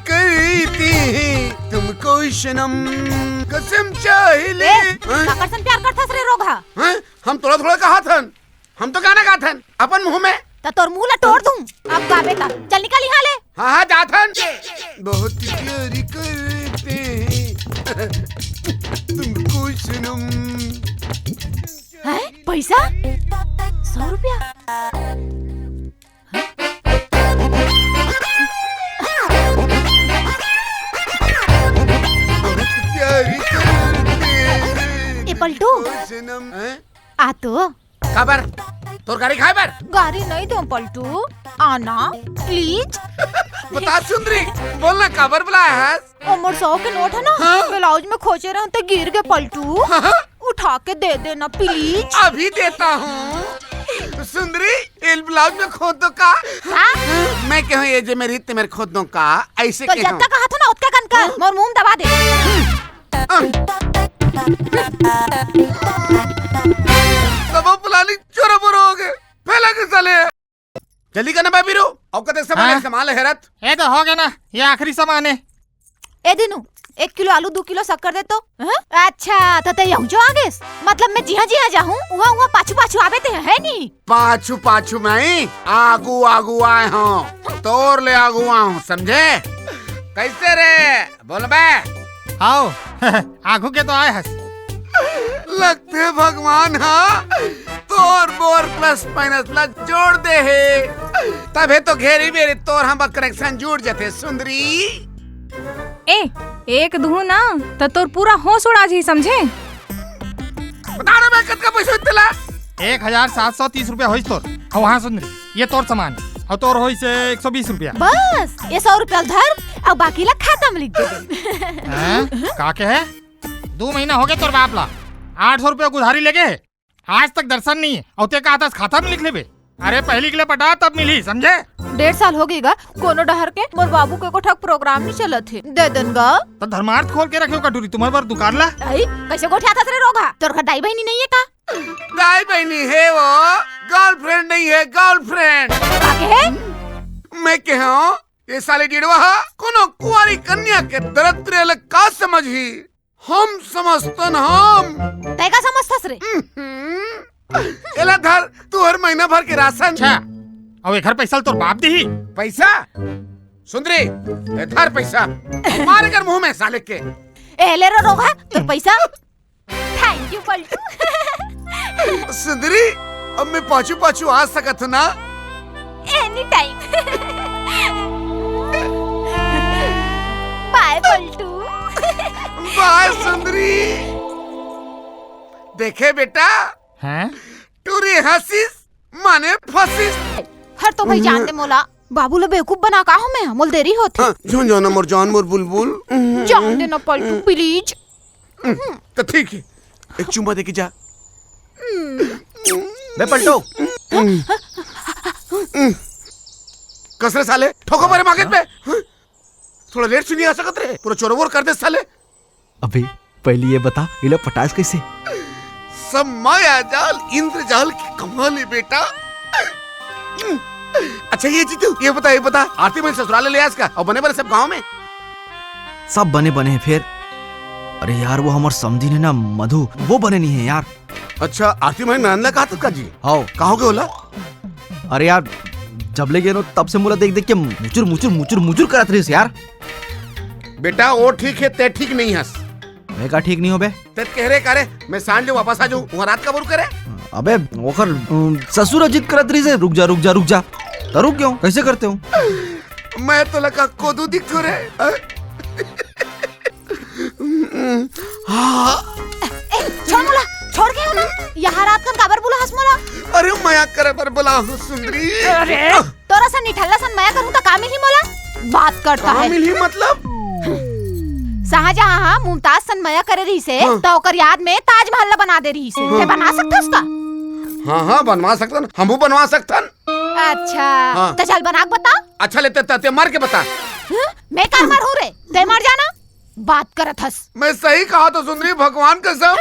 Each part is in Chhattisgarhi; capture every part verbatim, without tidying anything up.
करते हैं तुमको सनम, कसम चाहे ले। ए, हैं? काकर सन प्यार करथस रे रोगहा? हैं? हम तोला थोड़ा कहाथन, हम तो गाना गाथन अपन मुंह में। त तोर मुंह ला तोड़ दूं, अब गाबे त। चल निकल इहां ले। हां हां, जाथन। बहुत प्यार करते हैं तुमको सनम। हैं? पैसा? सौ रुपया? ए पलटू, आ तो। काबर? तोर गारी खाय बर? गारी नहीं दे पलटू, आना please। बता सुंदरी, बोलना काबर बुलाय हस? ओ मोर सौ के नोट हे ना, हाँ? ब्लाउज में खोंचे रहेंव त गिर गे पलटू। हाँ? उठा के दे देना please। अभी देता हूँ। सुंदरी, ये ब्लाउज में खोंच दो का? का? मैं कहूँ ये जे मेरी इतने मेरे खोंच दो का? ऐसे तो कहूँ। जतका कहा था ना उतका कन कर, हाँ? मोर मुंह दबा दे। सबो पुलानी चोरा बोरो हो गए। फैला के साले। जल्दी करना बे बीरू, अउ कते सामान हाँ? सामान ले हेरत। ए तो हो गया ना, ये आखिरी सामान है। ए दीनू, एक किलो आलू, दू किलो शक्कर दे तो। हाँ? अच्छा, त ते यहूं जो आ गेस? मतलब मैं जिहां जिहां जाहूं, उहां उहां पाछू पाछू आबे ते, है नी? पाछू पाछू नहीं, आगू आगू आय हंव, तोर ले आगू आय हंव, समझे? कैसे रे, बोलबे? हाव, आगू के तो आय हस। लगथे भगवान हा तोर मोर प्लस माइनस ला जोड़ दे हे, तभे तो घेरी बेरी तोर हमर कनेक्शन जुड़ जथे सुंदरी। ए, एक दुहूं ना, त तोर पूरा होश उड़ा जही, समझे? बता ना बे, कतका पैसा होइस तेला? एक हजार सात सौ तीस रुपया होइस तोर। अउ हाँ सुंदरी, ये तोर सामान। अउ तोर होइस एक सौ बीस रुपया। बस, ये सौ रुपया धर, अउ बाकी ला खाता में लिख दे। हैं? का कहे? दू महीना हो गया तोर बाप ला आठ सौ रुपया उधारी लेगे हे। आज तक दर्शन नहीं है, अउ ते का आदस खाता में लिख लेबे। अरे पहली के ले पटा, तब मिली, समझे? डेढ़ साल हो गई गा, कोनो डहर के मोर बाबू के कोठा प्रोग्राम नहीं चलत हे, दे देन गा। तो धर्मार्थ खोल के रखे हो कटोरी, तुम्हारे बर दुकान ला। आई, कैसे गोठियाथस रे रोगहा? तोर घर दाई बहिनी नहीं है का? दाई बहिनी है वो, गर्लफ्रेंड नहीं है, गर्लफ्रेंड। का कहे? मैं कहे हंव, ये साले डिड़वा हा कोनो कुंवारी कन्या के दरिद्र ले का समझही? हम समझथन हम। तै का समझथस रे? हम्म। एला धर, तू हर महीना भर के राशन। अच्छा, अउ एखर पैसा ल तोर बाप दिही? पैसा? सुंदरी, ए धर पैसा। मार एकर मुंह में साले के। ए ले रे रोगहा, तोर पैसा। Thank you पलटू। सुंदरी, अब मैं पाछू पाछू आ सकत हूँ ना? Any time। Bye पलटू। Bye सुंदरी। देखे बेटा, हैं? टूरी हंसिस माने फंसिस। हर तो भाई जान दे मोला, बाबू ला बेवकूफ बना का हूँ मैं, मोल देरी होथे। हाँ, जान जाना मोर जान मोर बुलबुल। जान दे ना पलटू please। हम्म, तो ठीक है, एक चुम्मा दे के जा। बे पलटू। कस रे साले, ठोको मेरे मांगेत पे। थोड़ा लेट से नहीं आ सकत रे, पूरा चोरबोर कर दे साले। अबे पहले ये बता, इला पटास कैसे? सब माया जाल, इंद्रजाल की कमाल है बेटा। अच्छा ये जीतू, ये बता, ये बता, आरती में ससुराल ले आस का, अउ बने बने सब गांव में? सब बने बने हैं फेर। अरे यार, वो हमर समधी ने ना मधु, वो बने नहीं है यार। अच्छा, आरती में नान ला कहा तक का जी? हाव। का हो गया होला? अरे यार, जब ले गेनो तब से मोला देख देख के मुचुर मुचुर मुचुर मुचुर करत रहिस यार। बेटा, वो ठीक है, ते ठीक नहीं हस। मैं का ठीक नहीं हो बे? ते कह रे का रे, मैं सांझ ले वापस आ जाऊं, वहाँ रात का बोर करे? अबे, ओकर, अम, ससुर जिद करत रहिस हे, "रुक जा, रुक जा, रुक जा।" तो रुक गयो, कैसे करते हो? मैं तो लगा कोदू दिखतो रे। हाँ। ए, छोड़ मोला, छोड़ के हो ना। यहाँ रात कन काबर बुला हस मोला? अरे, मया करे बर बुला हूँ सुंदरी। अरे। तोरा सन निठल्ला सन मया करूं त का मिलही मोला? बात करता है। मिलही मतलब? शाहजहां हा मुमताज सन मया करे रहिस हे, हाँ। त ओकर याद में ताजमहल ला बना दे रहिस हे। हाँ। ते बना सकथस का? हाँ, हाँ, बनवा सकथन, हमू बनवा सकथन। अच्छा, हाँ। त चल बना के बता। अच्छा ले, ते, ते, ते मर के बता। हाँ? मैं का मर हूँ रे? ते मर जाना। बात करत हस। मैं सही कहा तो सुंदरी, भगवान कसम,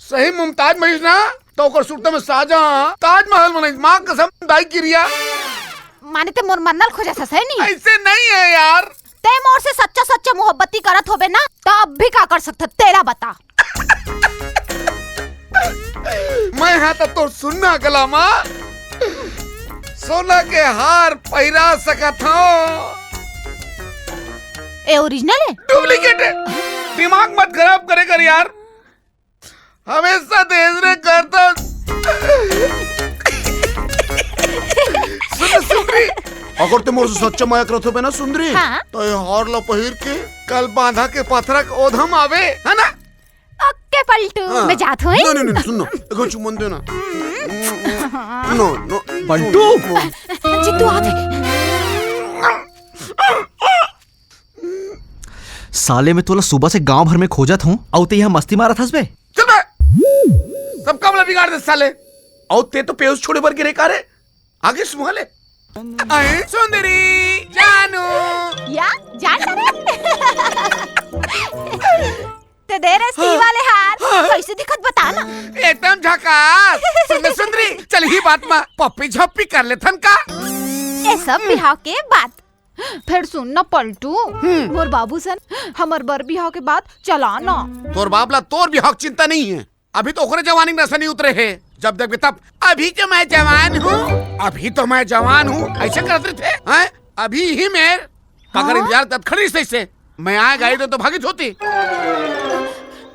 सही मुमताज मरीज ना, तो ओकर सुरता में शाहजहां ताजमहल बनाई, माँ कसम, दाई किरिया। माने ते मोर मन्नल खोजत हस, है नी? ऐसे नहीं है यार, ते मोर से सच्चा सच्चा मोहब्बती करत होबे ना, त अब भी का कर सकथस, तेला बता। मैं हा त तोर सुन्ना गला मा सोना के हार पहिरा सकत हंव। ए ओरिजिनल हे? डुप्लीकेट हे। दिमाग मत खराब करे कर यार, हमेशा तेज रे करता। सुन सुंदरी, अगर ते मोर से सच्चा मया करत होबे ना सुंदरी, हाँ। त ये हार ला पहिर के कल बांधा के पथरा के ओधम आबे, है ना? ओके पलटू, हाँ। मैं जात हंव। नहीं, नहीं, नहीं, सुन ना, एगो चुमन दे ना। नो, नो। पलटू। जीतू, आ दे। साले, मैं तोला सुबह से गांव भर में खोजत हंव, अउ ते इहां मस्ती मारत हस बे। चुप बे। सब काम ला बिगाड़ दे साले। अउ ते तो पेउस छोड़े बर गिरे का रे? आगे सुहा ले। अरे सुंदरी, जानू। या, जान रे। ते दे रे सी वाले हार, हाँ। कैसे दिखत बता ना? एकदम झकास। सुन ना सुंदरी, चल ही बात मा पप्पी झप्पी कर लेथन का? ये सब बिहाव के बात। फेर सुन ना पलटू, हम्म। मोर बाबू सन हमर बर बिहाव के बात चला ना। तोर बाप ला तोर बिहाव के चिंता नहीं है, अभी तो ओकरे जवानी में नशा नहीं उतरे है। जब देखबे तब, "अभी तो मैं जवान हूँ, अभी तो मैं जवान हूँ," ऐसे करत रहिथे, हैं? अभी ही मेर काकर हाँ? इंतजार करत खड़ी रहिस तइसे। मैं आय गाड़ी तो, तो भागित होती।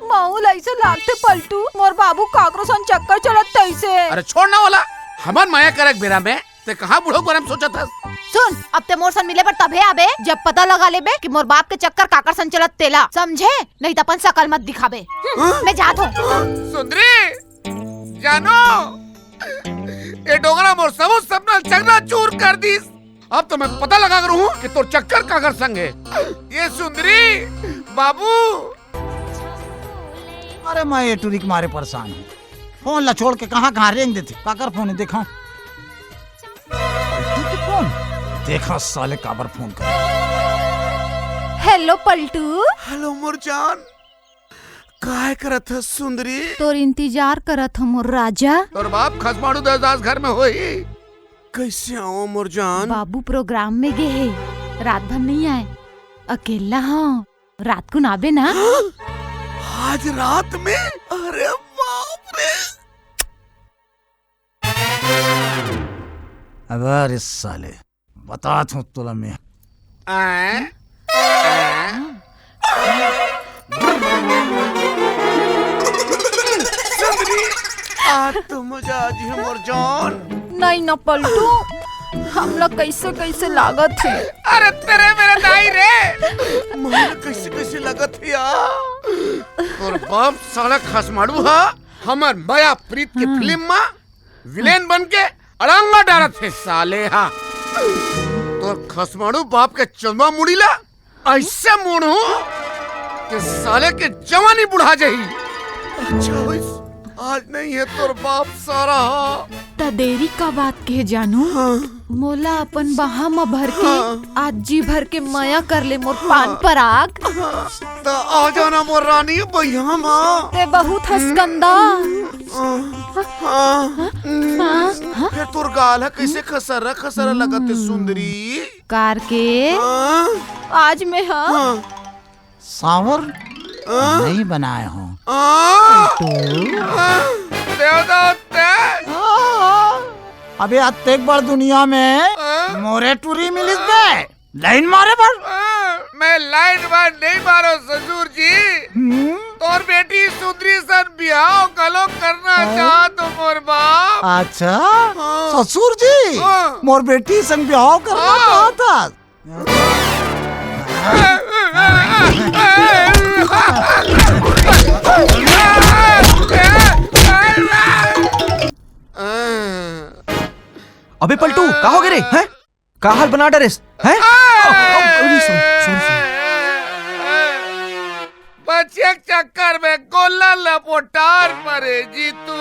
माहौल ऐसे लागथे पलटू, मोर बाबू काकरो सन चक्कर चलत तइसे। अरे छोड़ ना ओला, हमन मया करक बेरा में ते कहाँ बूढ़ो गोरम सोचत हस? सुन, अब ते मोर सन मिले बर तभे आबे, जब पता लगा लेबे कि मोर बाप के चक्कर काकर सन चलत तेला, समझे? नहीं त अपन सकल मत दिखाबे। हम्म, हाँ? मैं जात हंव। सुंदरी, जानो, ये डोकरा मोर सबो सपना चकनाचूर कर दिस। अब तो मैं पता लगा करूँ कि तोर चक्कर काकर संग है। ये सुंदरी, बाबू। अरे, मैं ये टुरी के मारे परेशान हूँ। फोन ला छोड़ के कहाँ कहाँ रेंग देथे। काकर फोन है, देखा। पलटू के फोन? देखा साले काबर फोन करे। हेलो पलटू। हेलो मोर जान। काय करत हस सुंदरी? तोर इंतजार करत हंव मोर राजा। तोर बाप खसमाड़ू देवदास घर में होही। कैसे आंव मोर जान? बाबू प्रोग्राम में गे हे, रात भर नहीं आय। अकेला हंव, रात कुन आबे ना। आज रात में? अरे बाप रे। अबे रे साले, बतात हंव तोला मैं। आय? आय? सुंदरी, आज तो मजा आ जी मोर जान। नहीं ना पलटू, हमला कैसे कैसे लागत हे। अरे तेरे मेरे दाई रे, मोला कैसे कैसे लागत हे यार। तोर बाप साला खसमाड़ू हा, हमर मया प्रीत के हाँ। फिल्म मा विलेन बन के अड़ंगा डारत हे साले हा। तोर खसमाड़ू बाप के चंदवा मुड़ी ला ऐसे मोड़हूं कि साले के जवानी बुढ़ा जाही। अच्छा होइस, आज नहीं है तोर बाप सारा हा। त देरी का बात कहे जानू? हाँ। मोला अपन बाहा म भर के हाँ। आज जी भर के मया कर ले मोर पान पराग। हाँ। त आ जाना मोर रानी बइहा मा। ते बहुत हस गंदा। हाँ, हाँ, हाँ, हाँ। फेर तोर गाल ह कइसे खसरा खसरा लगत हे सुंदरी। कार के हाँ। आज मैं ह हाँ। सावर हाँ। नहीं बनाए हो। हाँ। हाँ। देवदत्त। हाँ। अबे अतेक बड़ दुनिया में हाँ। मोरे टुरी मिलिस बे। लाइन मारे बर। हाँ, मैं लाइन मार नहीं मारो ससुर जी। हम्म? तोर बेटी सुंदरी सन बिहाव घलो करना हाँ? चाहत हो मोर बाप। अच्छा, हाँ। ससुर जी, हाँ। मोर बेटी संग बिहाव करना हाँ। चाहत हस? अबे पलटू, का हो गे रे? हैं? का हाल बना डरेस? हैं? अरे, sorry, sorry, sorry। बच्चे के चक्कर में गोला लपोटार मरे जीतू।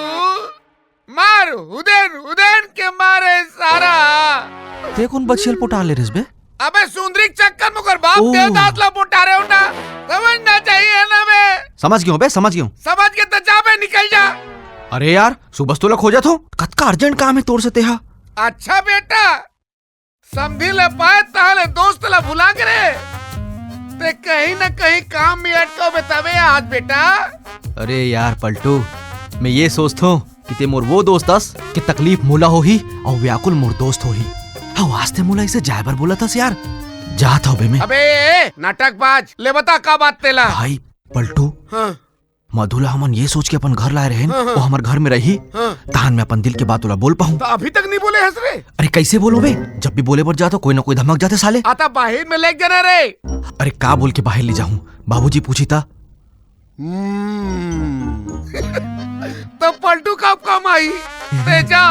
मार, हुदेन, हुदेन के मारे सारा। ते कोन बछिया ल पोटा ले रेस बे? अबे सुंदरी के चक्कर में ओकर बाप ओ। देवदास ला पोटा रहे हो ना। समझना चाहिए ना बे। समझ गयो बे, समझ गयो। समझ के तो जा बे, निकल जा। अरे यार, सुबह से तोला खोजत हो। कतका urgent काम है तोर से तेहा। अच्छा बेटा, समधी ले पाए ताले दोस्त ला भुला के रे। ते कहीं ना कहीं काम में अटकव बे तभे आज बेटा। अरे यार पलटू, मैं ये सोचथों कि ते मोर वो दोस्त अस कि तकलीफ मोला होही अउ व्याकुल मोर दोस्त होही। हव, आज ते मोला इसे जाए बर बोलत हस यार, जात हव बे मैं। अबे ए, नाटकबाज, ले बता का बात तेला। भाई पलटू, हाँ। मधु ला हमन ये सोच के अपन घर लाए रहेन, हाँ, हाँ। वो हमर घर में रही, हाँ। तहान मैं अपन दिल के बात ओला बोल पाहूं। त अभी तक नहीं बोले हस रे? अरे कैसे बोलूं बे, जब भी बोले बर जाथों कोई ना कोई धमक जाथे साले। आता बाहिर में लेके जाना रे। अरे का बोल के बाहिर ले जाहूं, बाबूजी पूछही त? हम्म। त पलटू का काम आही, ते जा,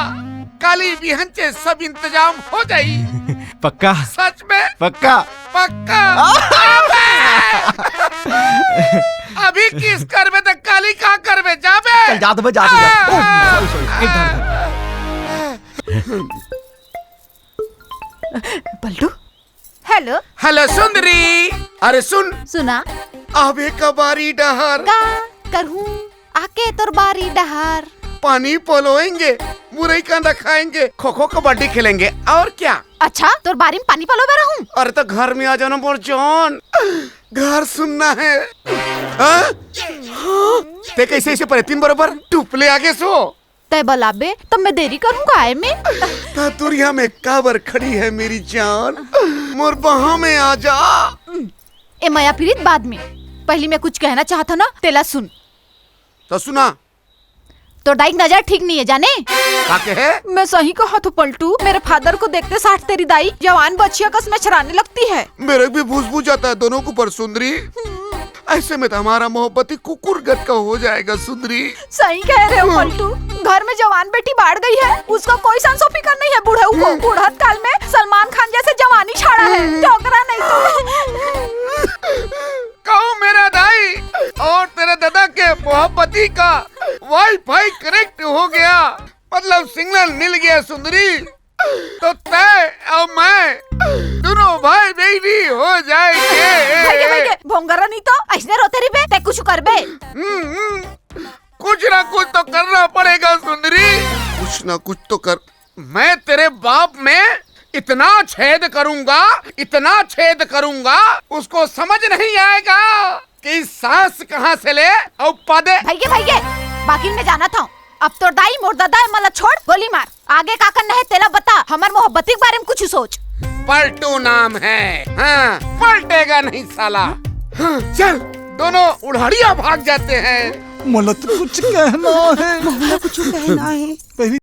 काली बिहनचे सब इंतजाम हो जाही। पक्का? सच में? पक्का? पक्का। अबे! अभी किस करबे त काली का करबे, जाबे? चल, जा तो बे, जा तो बे। ओह, sorry, sorry, एक धर, धर। पलटू। हेलो। हेलो सुंदरी। अरे सुन। सुना। अबे कबारी डहर। का करहूं? आके तोर बारी डहार। पानी पलोएंगे, मुरई कांदा खाएंगे, खो खो कबड्डी खेलेंगे, और क्या? अच्छा, तोर बारी में पानी पलोबे रहूं? अरे तो घर में आ जाना मोर जान, घर सुनना है। हाँ? हाँ? ते कैसे ऐसे परे तीन बरोबर टुपले आगे सो? तै बलाबे तब मैं देरी करूंगा आए में। ता दुरिया में काबर खड़ी है मेरी जान, मोर बाहों में आ जा। ए मया पीरित बाद में, पहली मैं कुछ कहना चाहत हूं ना, तेला सुन। तो सुना। तोर दाई के नजर ठीक नहीं है जाने। का कहे? मैं सही कहा तो पलटू, मेरे फादर को देखते साथ तेरी दाई जवान बच्चिया कस मछराने लगती है। मेरे भी भूस भूस जाता है दोनों के ऊपर सुंदरी। ऐसे में तो हमारा मोहब्बती कुकुर गत का हो जाएगा सुंदरी। सही कह रहे हो पलटू, घर में जवान बेटी बाढ़ गई है, उसका कोई संसो फिकर नहीं है बूढ़ऊ को। बुढ़त काल में सलमान खान जैसे जवानी छाड़ा है, डोकरा नहीं तो। कहूँ मेरा दाई और तेरे दादा के मोहब्बती का वाईफाई कनेक्ट हो गया, मतलब सिग्नल मिल गया सुंदरी, तो तै और मैं दोनों भाई बहनी हो जाएंगे। भैया, भैया, भोंगरा नहीं तो ऐसने रोते रहिबे, तै कुछ करबे। हम्म, हम्म, कुछ ना कुछ तो करना पड़ेगा सुंदरी, कुछ ना कुछ तो कर। मैं तेरे बाप में इतना छेद करूंगा, इतना छेद करूंगा, उसको समझ नहीं आएगा कि सांस कहाँ से ले और पदे। भैया, भैया, बाकी मैं जाना था। अब तोर दाई मोर दादा ए मला छोड़, गोली मार। आगे का करना है तेला बता, हमर मोहब्बती के बारे में कुछ सोच। पलटू नाम है, हाँ, पलटेगा नहीं साला। हाँ, चल, दोनों उड़हड़िया भाग जाते हैं। मला तो कुछ कहना है। मला कुछ कहना है। पहली